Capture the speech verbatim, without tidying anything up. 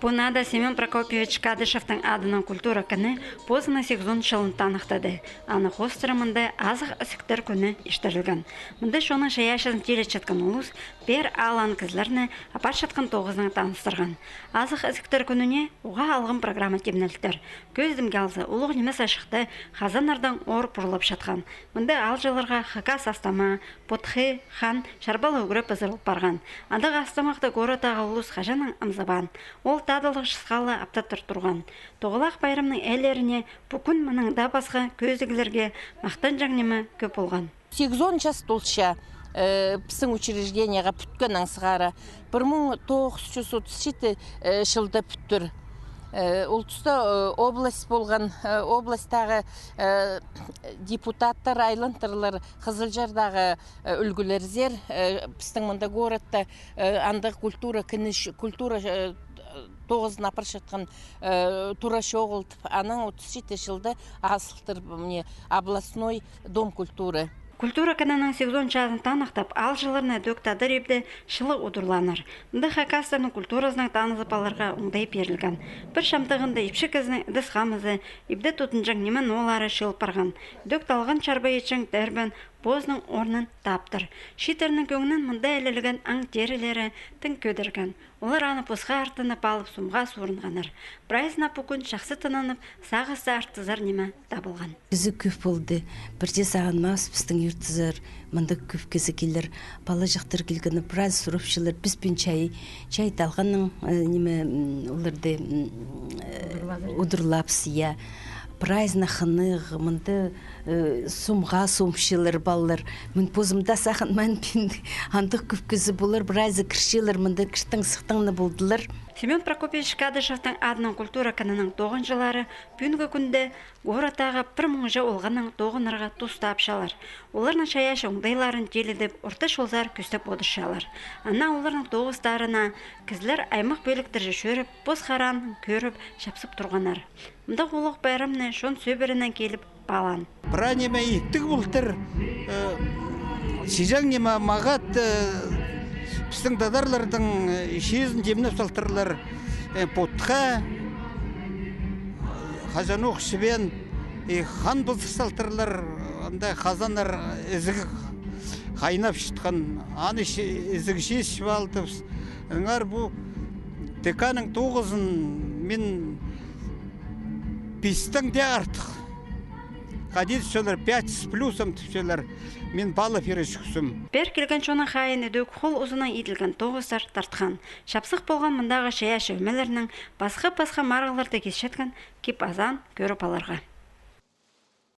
Пу наада Семён Прокопьевич Кадышевтің адынаң культура кіні позының сигізон чылын таныхтады. Аны хоостыра мында азых ізіктер кӱні иртірілген. Мында чонның чайаачызын тилетчеткен улус пеер ааллаан кізілерні апарчатхан тоғызынаң таныстырған. Азых ізіктер кӱніне уғаа алғым программа тимнелтір. Кӧзідімге алза, улуғ нимес ачыхта хазаннардаң ор пурлапчатхан. Мында аалҷыларға хакас астамаа, потхы, хан чарбалы ӱгре пызырыл парған. Андағ астамахты городтағы улус хаҷаннаң амзабаан. Ол тадылығ чысхалы аптаттар турған. Тоғалах пайрамның ээлеріне пу кӱн мынаң даа пасха кӧзідіглерге махтанҷаң ниме кӧп полған. Сигізон час толча, э, пістің учреждениеға пӱткеннең сығара. Пір муң тоғыс чӱс отыс читі, э, чылда пӱттір. Э, ол туста, э, область полған, э, обласьтағы, э, депутаттар айландырлар, Хызылчардағы, э, ӱлгӱлерзер, э, пістің мында городта, э, андағ культура кіні, культура, э, тоғызын апарчатхан, э, тура чоғыл тіп, анаң отыс читі чылда азылтыр, міне, областной дом культуры. Культура кінінің сигізон чазын таныхтап, аалҷыларны ідӧк тадар ибде чылығ удурлааннар. Мында хакастарның культуразынаң танызып аларға оңдай пирілген. Пір чамдағында ипчі кізінің ідіс-хамызы, ибде тудынҷаң ниме-ноолары чыыл парған. Ідӧк талған чарба итчең Тербен позының орнын таптыр. Чииттернің кӧңнін мында илелген аң терілері тың кӧдірген. Олар аны посха артынып алып, сомға суурынғаннар. Прайзына пу кӱн чахсы тынанып, сағысты артызар ниме табылған. Кізі кӧп полды. Пірдее сағынмаабыс, пістің юртазар мында кӧп кізі килер. Палаҷахтар килгені, прайзы сурапчалар, піс пеен чай, чай талғаннаң, э, ниме, м, оларды, м, э, удурлаабыс, я. Прайзына хынығ, мында, э, сомға суумчалар палалар. Мин позым даа сағынмаан пеен, андағ кӧп кізі полар, прайзы кірчелер, мында кіртең-сыхтаң на полдылар. Семён Прокопьевич Кадышевтің адынаң культура кінінің тоғынҷылары пӱӱнгі кӱнде городтағы пір муңҷа олғаннаң тоғынарға тус таапчалар. Оларның чайаачы оңдайларын тиледіп, орта чолзар кӧстеп одырчалар. Ана оларның тоғыстарына кізілер аймах пӧліктерҷе чӧріп, пос хараан кӧріп, чапсып турғаннар. Мындағ улуғ пайрамны чон сӧбіренең киліп паалаан. Прай ниме иптіг полтыр, э, сиҷең ниме мағат, э, пістің тадарларның, э, чиизін тимнеп салтырлар, э, потха, хаҷанох чібен, и хан пызыр салтырлар, анда хазаннар ізіг хайнап чатхан, аны чи-, ізіг чиис чіп алдыбыс. Аңар пу ТК-ның тоғызын мин пистең дее артых хайди тіпчелер, пять с плюсом тіпчелер, мин баллы пирер чӱксім. Пеер килген чонның хайиин ідӧк хол узынаң иділген тоғыстар тартхан. Чапсых полған мындағы чайаачы ӧмелернең пасха-пасха марығларда кисчеткен кип-азаан кӧріп аларға.